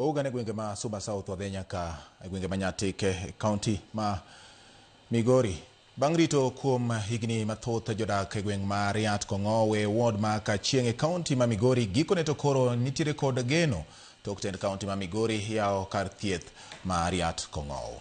Ouga ne gwenge ma Suba South wadhi nyaka e gwenge ma Nyatike e kaunti ma Migori. Bang' rito kuom higni mathoth jodak e gweng' ma Riat Kong'owe ward ma Kachieng' e kaunti ma Migori gikone to koro nitiere kod geno tok tend kaunti ma Migori yawo kar thieth ma Riat Kong'owo.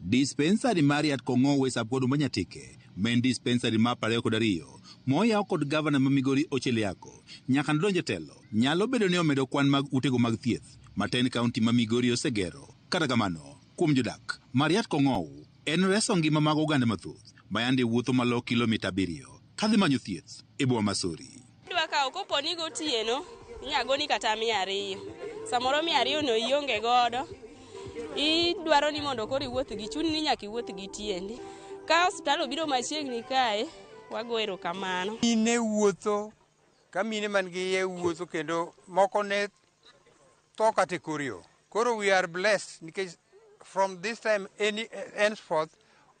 Dispensary mar Riat Kong'owe sub-ward ma Nyatike ma en dispensary mar 22 moyaw kod gavana ma Migori Ochiel Yako nyaka nodonj e telo nyalo bedo ni omedo kwan mag utego mag thieth ma tend kaunti ma Migori osegero. Kata kamano, kuom jodak ma Riat Kong'ow en reso ngima mag oganda mathoth ma yande wuotho malo kilomita 7 kadhi manyo thieth e boma ma Sori. Idwa kawo kopo ni gotieno inya goni kata 200. Samoro 200 no ionge godo. Idwaro ni mondo koro iwuoth gi chuni ni nyaka iwuoth gi tiendi. Ka osiptal obiro machiegni kae, wago erokamano. Mine wuotho, ka mine man gi iye wuotho kendo moko ne tho kata e kor yo. Koro we are blessed nikech from this time any henceforth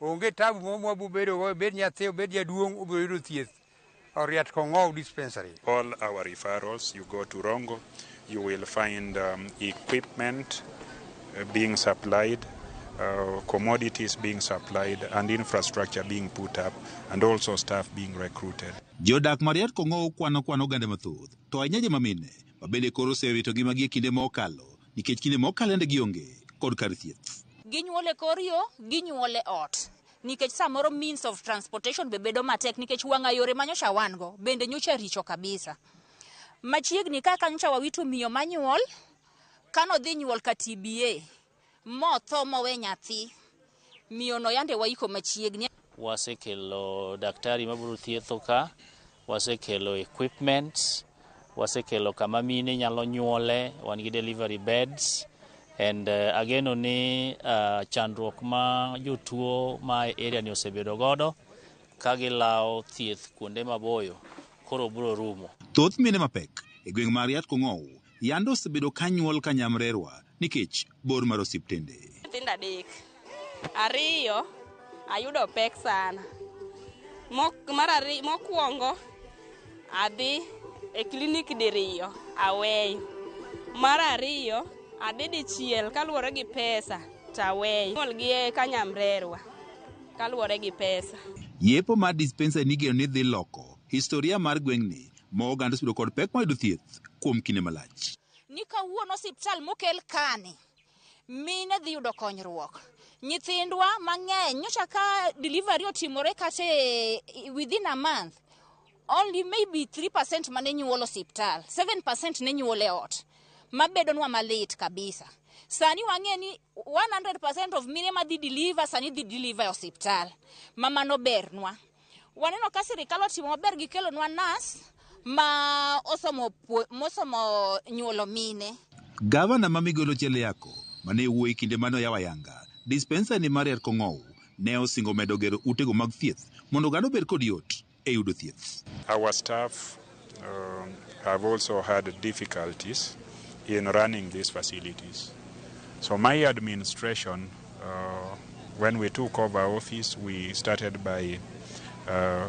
onge tabu moro mwabiro bedo go, obed nyathi obed jaduong' obiro yudo thieth Riat Kong'ow dispensary. All our referrals, you go to Rongo, you will find equipment being supplied, commodities being supplied, and infrastructure being put up, and also staff being recruited. Jodak ma Riat Kong'ow kwano kwan oganda mathoth to ahinya joma mine ma bende koro osewito ngimagi e kinde mokalo nikech kinde mokalo yande gionge kod kar thieth. Ginyuol e kor yo, ginyuol e ot. Nikech samoro means of transportation be bedo matek nikech wang'a yore manyocha wan go bende nyocha richo kabisa. Machiegni kaka nyocha wawito miyo manyuol, kanodhi nyuol ka TBA, motho mowe nyathi, miyo no yande waiko machiegni. Wasekelo daktari mabiro thietho ka, wasekelo equipment, wasekelo kama mine nyalo nyuole, wan gi delivery beds and ageno ni chandruok ma jotuo ma e area ni osebedo godo ka gilawo thieth kuonde maboyo koro biro rumo. Thoth mine mapek e gweng' mar Riat Kong'ow yande osebedo ka nyuol ka nyamrerwa nikech bor mar osiptende. Nyithindo 3, 2 ayudo pek sana. Mokwongo adhi e klinik diriyo aweyo. Mar ariyo adhi dichiel kaluwore gi pesa to aweyo. Nyuol gi e kanyamrerwa kaluwore gi pesa. Yepo mar dispensary nigeno ni dhi loko historia mar gweng'ni ma oganda osebedo kod pek mar yudo thieth kuom kinde malach. Ni kawuono osiptal mokel kani, mine dhi yudo konyruok. Nyithindwa mang'eny nyocha ka delivery otimore kata within a month, only maybe 3% mane nyuol osiptal, 7% ne nyuol e ot. Mabedonwa malit kabisa. Sani wang'e ni 100% of mine madhi deliver sani dhi deliver e osiptal. Ma mano bernwa. Waneno ka sirikal otimo maber gi kelonwa nurse ma osomo mosomo nyuolo mine. Gavana ma Migori Ochiel Yako mane wuoyo e kinde mane oyawo ayanga dispensary mar Riat Kong'ow ne osingo medo gero utego mag thieth mondo oganda obed kod yot e yudo thieth. Our staff have also had difficulties in running these facilities. So my administration, when we took over office, we started by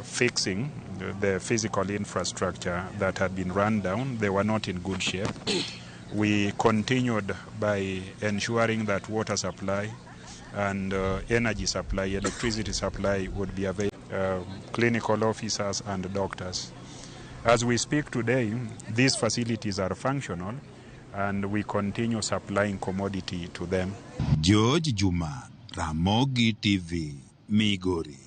fixing the physical infrastructure that had been run down. They were not in good shape. We continued by ensuring that water supply and energy supply, electricity supply would be available, clinical officers and doctors. As we speak today, these facilities are functional and we continue supplying commodity to them. George Juma, Ramogi TV, Migori.